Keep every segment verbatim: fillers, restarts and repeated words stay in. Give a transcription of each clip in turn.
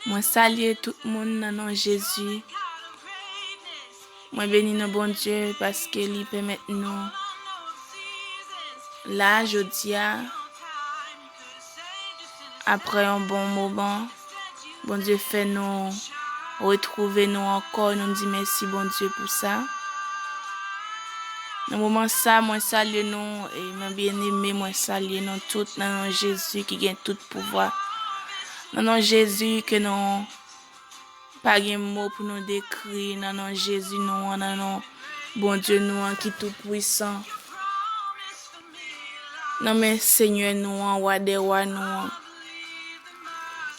Mwen salye tout moun nan non Jezi. Mwen beni nou Bondye paske li pèmèt nou la jodi a, apre yon bon moman, Bondye fè nou retwouve nou ankò, nou di mèsi Bondye pou sa. Nan moman sa, mwen salye nou, e mwen byeneme, mwen salye nou tout nan non Jezi ki gen tout pouvwa. Nan non Jezi ke nou pa gen mo pou nou dekri, nan non Jezi nou an, nan non Bondye nou an ki tou pwisan. Nan men Senyè nou an, Wa dè wa nou an.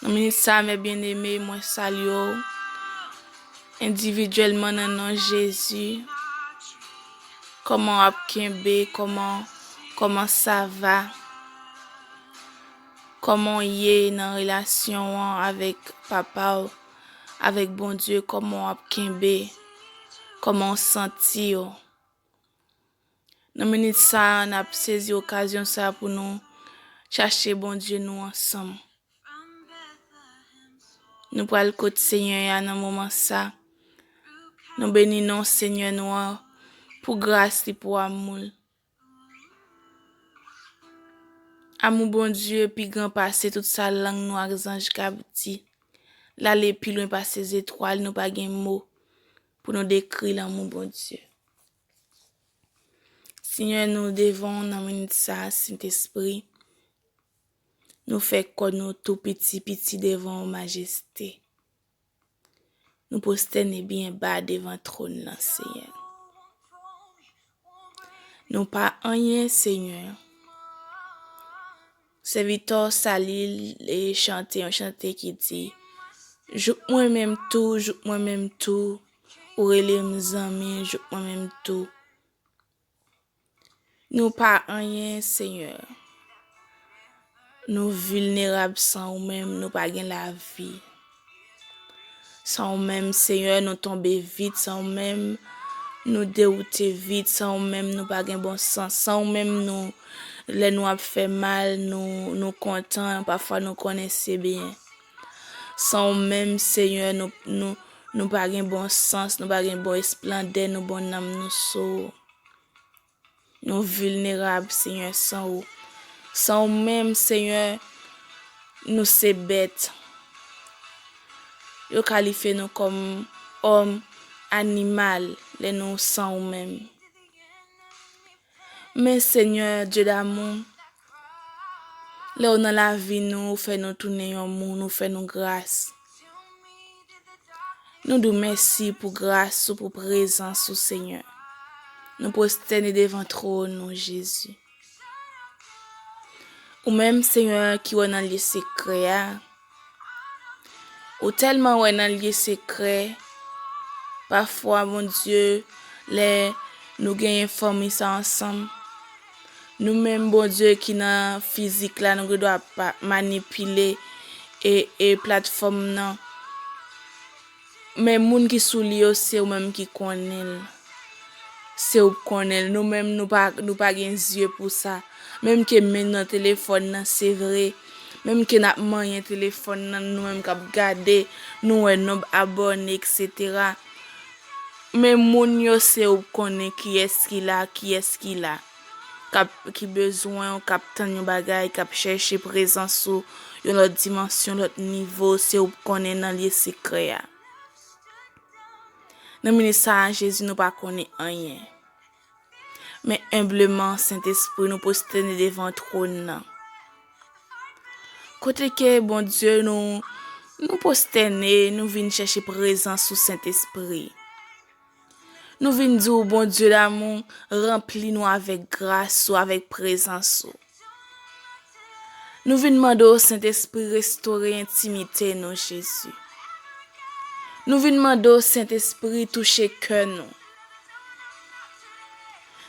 Nan minit sa, mè byeneme, mwen salye w endividyèlman nan non Jezi. Kòman w ap kenbe? Kòman, kòman sa va? Kòman w ye nan relasyon an avèk Papa w, avèk Bondye? Kòman w ap kenbe? Kòman w santi w? Nan minit sa a, n ap sezi okazyon sa a pou nou chache Bondye nou ansanm. Nou pral kot Senyè a nan moman sa. Nou beni non Senyè nou an pou gras li, pou amou l. Amou Bondye pi gran pase tout sa lang nou ak zanj k ap di. L ale pi lwen pase zetwal, nou pa gen mo pou nou dekri lanmou Bondye. Senyè, nou devan w nan minit sa a, Sentespri. Nou fè kò nou tou piti, piti devan w, Majeste. Nou pwostène byen ba devan twòn nan, Senyè. Nou pa anyen, Senyè. Sèvitè w Salil, e, chante yon chante ki di, jouk mwen menm tou, jouk mwen menm tou, ou rele m zanmi, jouk mwen menm tou. Nou pa anyen, Senyè. Nou vilnerab, san ou menm, nou pa gen lavi. San ou menm, Senyè, nou tonbe vit. San ou menm, nou dewoute vit. San ou menm, nou pa gen bon sans. San ou menm, nou, lè nou ap fè mal, nou, nou kontan. Pafwa, nou konnen se byen. San ou menm, Senyè, nou, nou, nou pa gen bon sans, nou pa gen bon esplandè, nou bon nanm, nou sou. Nou vilnerab, Senyè, san ou. San ou menm, Senyè, nou se bèt. Yo kalifye nou kòm òm, animal, lè nou san ou menm. Men, Senyè, Dye damou, lè w nan lavi nou, ou fè nou tounen yon moun, ou fè nou gras. Nou di w mèsi pou gras ou, pou prezans ou, Senyè. Nou pwostène devan twòn ou, Jezi. Ou menm, Senyè, ki wè nan lye sekrè a. Ou tèlman wè nan lye sekrè. Pafwa, Bondye, lè nou genyen fanmi sa ansanm, nou menm, Bondye, ki nan fizik la, nou gen dwa pa manipile e, e platfòm nan. Men moun ki sou li yo, se ou menm ki konnen l. Se ou k konnen l. Nou menm, nou pa, nou pa gen zye pou sa. Menm ke men nan telefòn nan, se vre. Menm ke n ap manyen telefòn nan, nou menm k ap gade, nou wè nonb abòne, etsetera. Men moun yo, se ou k konnen kiyès ki la, kiyès ki la. K ap, ki bezwen w, k ap tann yon bagay, k ap chèche prezans ou, yon lòt dimansyon, lòt nivo, se ou k konnen nan lye sekrè a. Nan minit sa a, Jezi, nou pa konnen anyen. Men enbleman, Sentespri, nou pwostène devan twòn nan. Kote ke, Bondye, nou, nou pwostène, nou vin chèche prezans ou, Sentespri. Nou vin di w, Bondye damou, ranpli nou avèk gras ou, avèk prezans ou. Nou vin mande w, Sentespri, restore entimite nou, Jezi. Nou vin mande w, Sentespri, touche kè nou.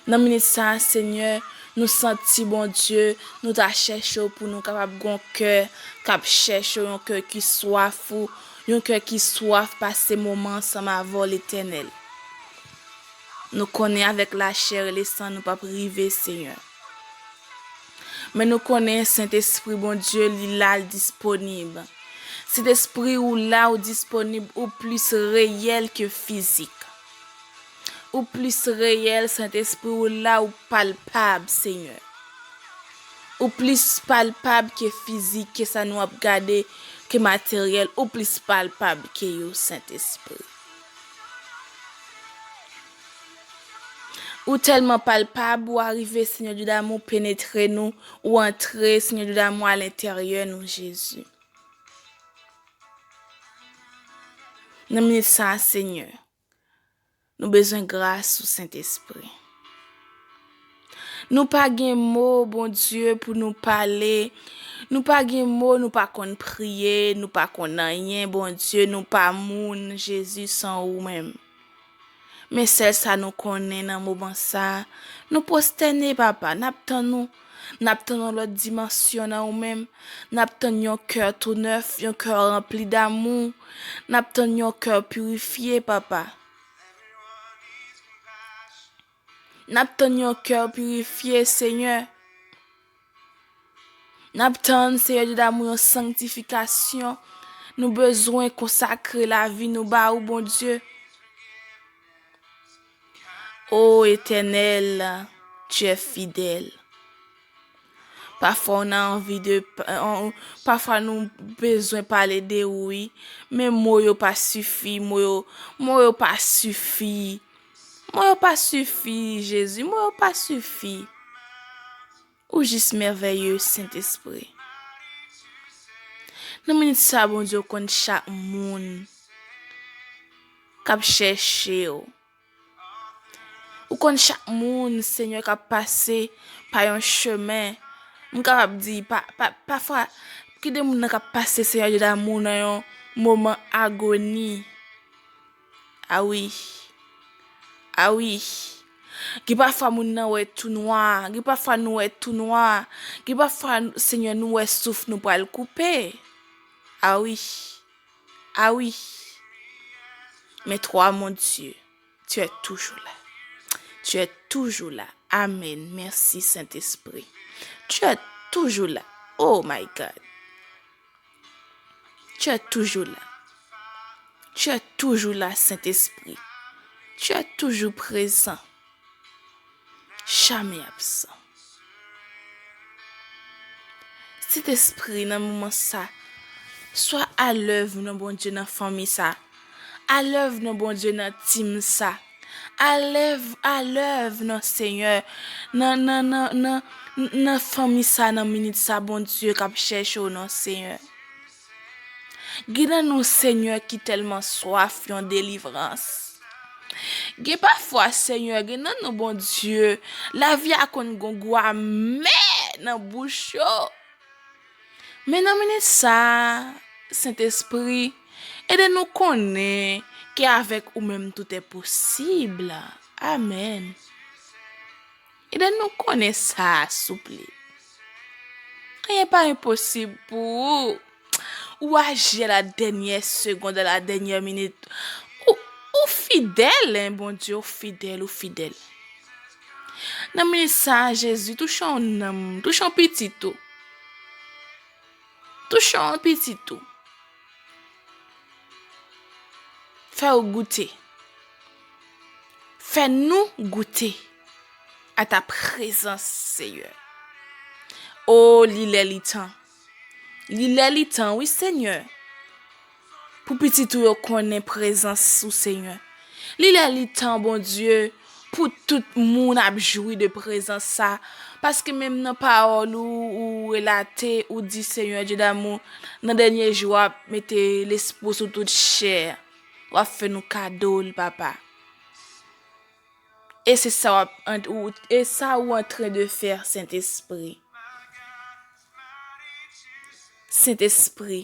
Nan minit sa a, Senyè, nou santi, Bondye, nou ta chèche w pou nou kapab gon kè k ap chèche w, yon kè ki swaf ou, yon kè ki swaf pase moman ansanm avè w, Letènèl. Nou konnen avèk lachè e lesan nou p ap rive, Senyè. Men nou konnen Sentespri Bondye, li la, l disponib. Sentespri, ou la, ou disponib, ou plis reyèl ke fizik. Ou plis reyèl, Sentespri, ou la, ou palpab, Senyè. Ou plis palpab ke fizik, ke sa nou ap gade, ke materyèl, ou plis palpab ke yo, Sentespri. Ou tèlman palpab, ou arive, Senyè Dye damou, penetre nou, ou antre, Senyè Dye damou, alenteryè nou, Jezi. Nan minit sa a, Senyè, nou bezwen gras ou, Sentespri. Nou pa gen mo, Bondye, pou nou pale. Nou pa gen mo, nou pa konn priye, nou pa konn anyen, Bondye, nou pa moun, Jezi, san ou menm. Men sèl sa nou konnen nan moman sa a, nou pwostène, Papa, n ap tann ou. N ap tann yon lòt dimansyon nan ou menm. N ap tann yon kè tou nèf, yon kè ranpli damou. N ap tann yon kè pirifye, Papa. N ap tann yon kè pirifye, Senyè. N ap tann, Senyè Dye damou, yon sanktifikasyon. Nou bezwen konsakre lavi nou ba ou, Bondye. O Etènèl, tu es fidèle. Pafwa, on a anvi de, on, pafwa, nou bezwen pale de ou, wi. Men mo yo pa sifi, mo yo, mo yo pa sifi. Mo yo pa sifi, Jezi, mo yo pa sifi. Ou jis mèvèye, Sentespri. Nan minit sa, Bondye, ou konn chak moun k ap chèche w. Ou konn chak moun, Senyè, k ap pase pa yon chemen. M kapab di, pa, pa, pafwa, gen de moun nan k ap pase, Senyè Dye damou, nan yon moman agoni. A wi. A wi. Gen pafwa moun nan wè tou nwa. Gen pafwa nou wè tou nwa. Gen pafwa, Senyè, nou wè souf nou pral koupe. A wi. A wi. Mais toi, mon Dieu, tu es toujours là. Tu es toujours là. Amen. Merci, Saint-Esprit. Tu es toujours là. Oh my God. Tu es toujours là. Tu es toujours là, Saint-Esprit. Tu es toujours présent. Jamais absent. Sentespri, nan moman sa, swa alèv non Bondye nan fanmi sa. Alèv non Bondye nan tim sa. Alèv, alèv non Senyè, nan, nan, nan, nan, nan fanmi sa, nan minit sa, Bondye k ap chèche w non Senyè. Gen nan nou, Senyè, ki tèlman swaf yon delivrans. Gen pafwa, Senyè, gen nan nou, Bondye, lavi a konn gon gou amè nan bouch yo. Men nan minit sa a, Sentespri, ede nou konnen ke avèk ou menm tout est possible. Amèn. Ede nou konnen sa, souple. Anyen pa enposib pou ou. Ou aji a la dènyè segonn, a la dènyè minit. Ou, ou fidèl, en, Bondye, ou fidèl, ou fidèl. Nan minit sa a, Jezi, touche yon nanm, touche yon pitit ou. Touche yon pitit ou. Fè yo goute. Fè nou goute à ta présence, Seigneur. O, li lè, li tan. Li lè, li tan, wi, Senyè. Pou pitit ou yo konnen prezans ou, Senyè. Li lè, li tan, Bondye, pou tout moun ap jwi de prezans sa. Paske menm nan pawòl ou, ou relate, ou di, Senyè Dye damou, nan dènye jou, w ap mete lespri w sou tout chè. W ap fè nou kado l, Papa. E se sa w ap, ou, e sa ou antren de fè, Sentespri. Sentespri,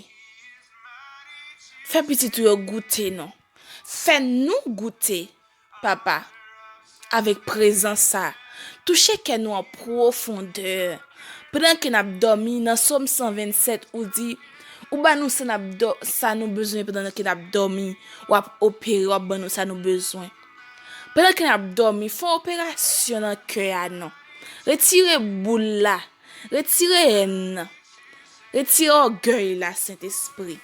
fè pitit ou yo goute non. Fè nou goute, Papa, avèk prezans sa. Touche kè nou an pwofondè. Pandan ke n ap dòmi, nan Sòm san vennsèt, ou di, ou ba nou sa n ap dò-, sa nou bezwen pandan ke n ap dòmi. W ap opere, w ap ban nou sa nou bezwen. Pandan ke n ap dòmi, fè yon operasyon nan kè a non. Retire boul la. Retire èn nan. Retire ògèy la, Sentespri.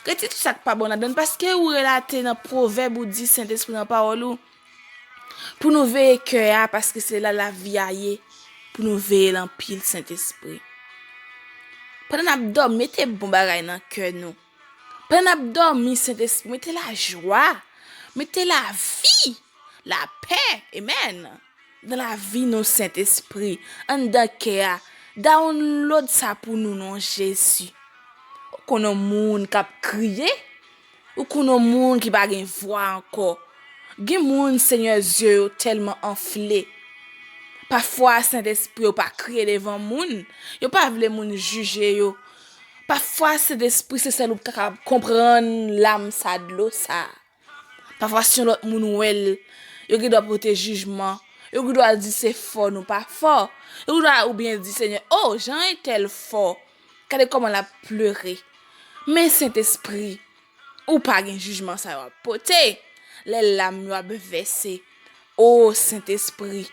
Retire tout sa k pa bon ladan l, paske ou relate nan Pwovèb, ou di, Sentespri, nan pawòl ou, pou nou veye kè a, paske se la lavi a ye, pou nou veye l anpil, Sentespri. Pandan n ap dòmi, mete bon bagay nan kè nou. Pandan n ap dòmi, Sentespri, mete lajwa, mete lavi, lapè, amen, nan lavi nou, Sentespri, anndan kè a. Download sa pou nou, non Jezi. Ou konn yon moun k ap kriye? Ou konn yon moun ki pa gen vwa ankò? Gen moun, Senyè, zye yo tèlman anfle. Pafwa, Sentespri, yo pa kriye devan moun. Yo pa vle moun jije yo. Pafwa, Sentespri, se sèl ou k kapab konprann lam sa, dlo sa. Pafwa, si yon lòt moun wè l, yo gen dwa pote jijman. Yo gen dwa di se fò nou pa fò. Yo gen dwa oubyen di, Senyè, o, jan entèl fò. Gade kòman l ap plere. Men, Sentespri, ou pa gen jijman sa yo ap pote. Lè lam yo ap vèse, o Sentespri,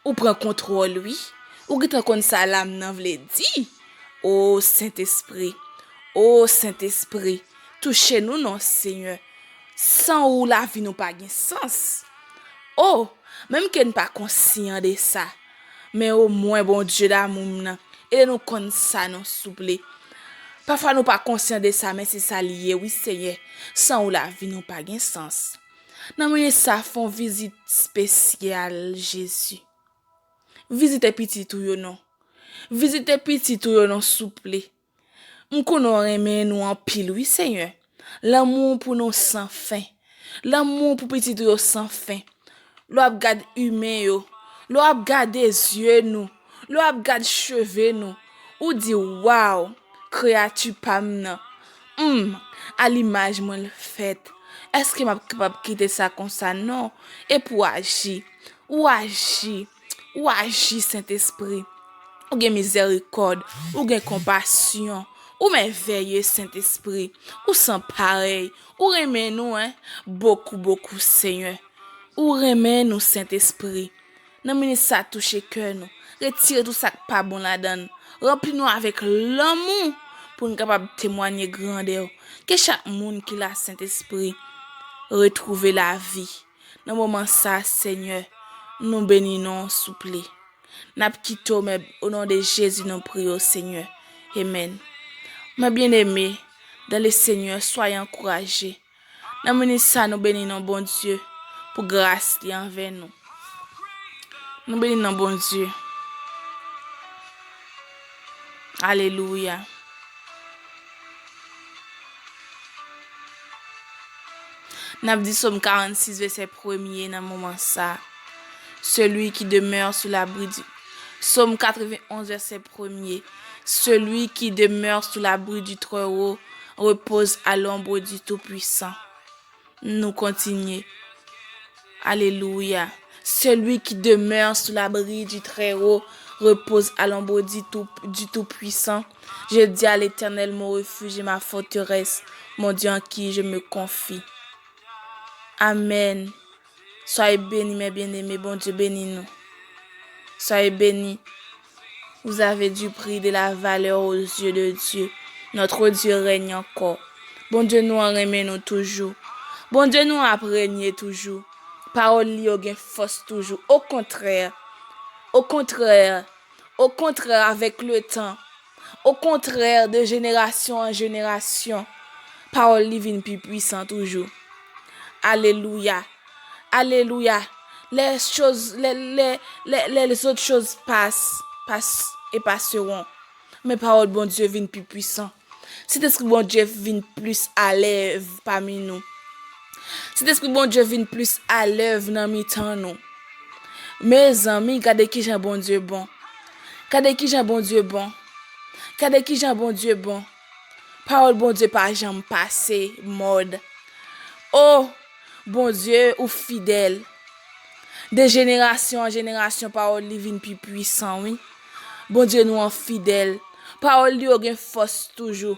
ou pran kontwòl, wi. Ou gentan konn sa lam nan vle di. O Sentespri, o Sentespri, touche nou non, Senyè. San ou, lavi nou pa gen sans. O, menm ke n pa konsyan de sa, men omwen Bondye damou m nan, ede nou konn sa non, souple. Pafwa nou pa konsyan de sa, men se sa li ye, wi, Senyè. San ou, lavi nou pa gen sans. Nan minit sa, fè yon vizit espesyal, Jezi. Vizite pitit ou yo non. Vizite pitit ou yo non, souple. M konnen w renmen nou anpil, wi, Senyè. Lanmou w pou nou san fen. Lanmou w pou pitit ou yo san fen. Lè w ap gad imen yo, lè w ap gade zye nou, lè w ap gad cheve nou, ou di, waw, kreyati pa m nan. Humm, a limaj mwen l fèt. Èske m ap kapab kite sa konsa? Non. Epi w aji, ou aji, ou aji, Sentespri. Ou gen mizèrikòd, ou gen konpasyon, ou mèvèye, Sentespri. Ou san parèy, ou renmen nou, en, bokou, bokou, Senyè. Ou renmen nou, Sentespri. Nan minit sa, touche kè nou. Retire tout sa k pa bon ladan n. Ranpli nou avèk lanmou pou n kapab temwanye grandè w. Ke chak moun ki la, Sentespri, retwouve lavi. Nan moman sa, Senyè, nou beni non w, souple. N ap kite w, men o non de Jezi, nou priye w, Senyè. Amen. Mes bien-aimés dans le Seigneur, soyez encouragés. Nan minit sa, nou beni non Bondye pou gras li anvè nou. Nou beni non Bondye. Alelouya. N ap di Sòm karannsis, vèsè premye nan moman sa. Celui qui demeure sous l'abri du... Psaume quatre-vingt-onze, verset premier. Celui qui demeure sous l'abri du Très-Haut repose à l'ombre du Tout-Puissant. Nou kontinye. Alelouya. Celui qui demeure sous l'abri du Très-Haut repose à l'ombre du Tout, du Tout-Puissant. Je dis à l'Éternel, mon refuge et ma forteresse, mon Dieu en qui je me confie. Amen. Soyez bénis, mes bien-aimés. Bondye beni nou. Soyez bénis. Vous avez du prix, de la valeur aux yeux de Dieu. Notre Dieu règne encore. Bondye nou an renmen nou toujou. Bondye nou ap renye toujou. Pawòl li yo gen fòs toujou. Okontrè, okontrè, okontrè, avèk letan, okontrè, de jenerasyon an jenerasyon, pawòl li vin pi pwisan toujou. Alelouya. Alelouya. Les choses, les, les, les, les autres choses passent, passent et passeront. Men pawòl Bondye vin pi pwisan. Sentespri Bondye vin plis alèv pami nou. Sentespri Bondye vin plis alèv nan mitan nou. Mezanmi, gade kijan Bondye bon. Gade kijan Bondye bon. Gade kijan Bondye bon. Pawòl Bondye pa janm pase mòd. O, Bondye, ou fidèl. De jenerasyon an jenerasyon, pawòl li vin pi pwisan, wi. Bondye nou an fidèl. Pawòl li yo gen fòs toujou.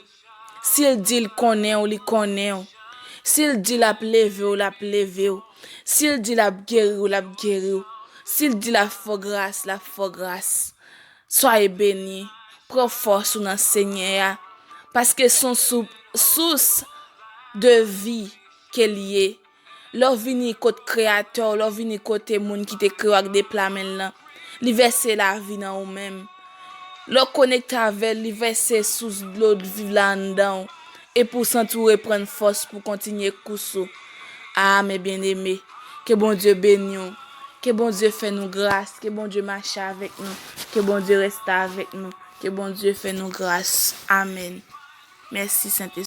Si l di l konnen w, li konnen w. Si l di l ap leve w, l ap leve w. Si l di l ap geri w, l ap geri w. Si l di l ap fè w gras, l ap fè w gras. Soyez bénis. Pran fòs ou nan Senyè a, paske se yon sou- sous de vi ke l ye. Lè w vini kot Kreyatè w, lè w vini kote moun ki te kreye w ak de pla men l lan, li vèse lavi nan ou menm. Lè w konekte avè l, li vèse sous dlo viv la anndan w, epi w santi w reprann fòs pou w kontinye kous ou. A, mes bien-aimés, ke Bondye beni w, ke Bondye fè nou gras, ke Bondye mache avèk nou, ke Bondye rete avèk nou, ke Bondye fè nou gras. Amèn. Mèsi, Sentespri.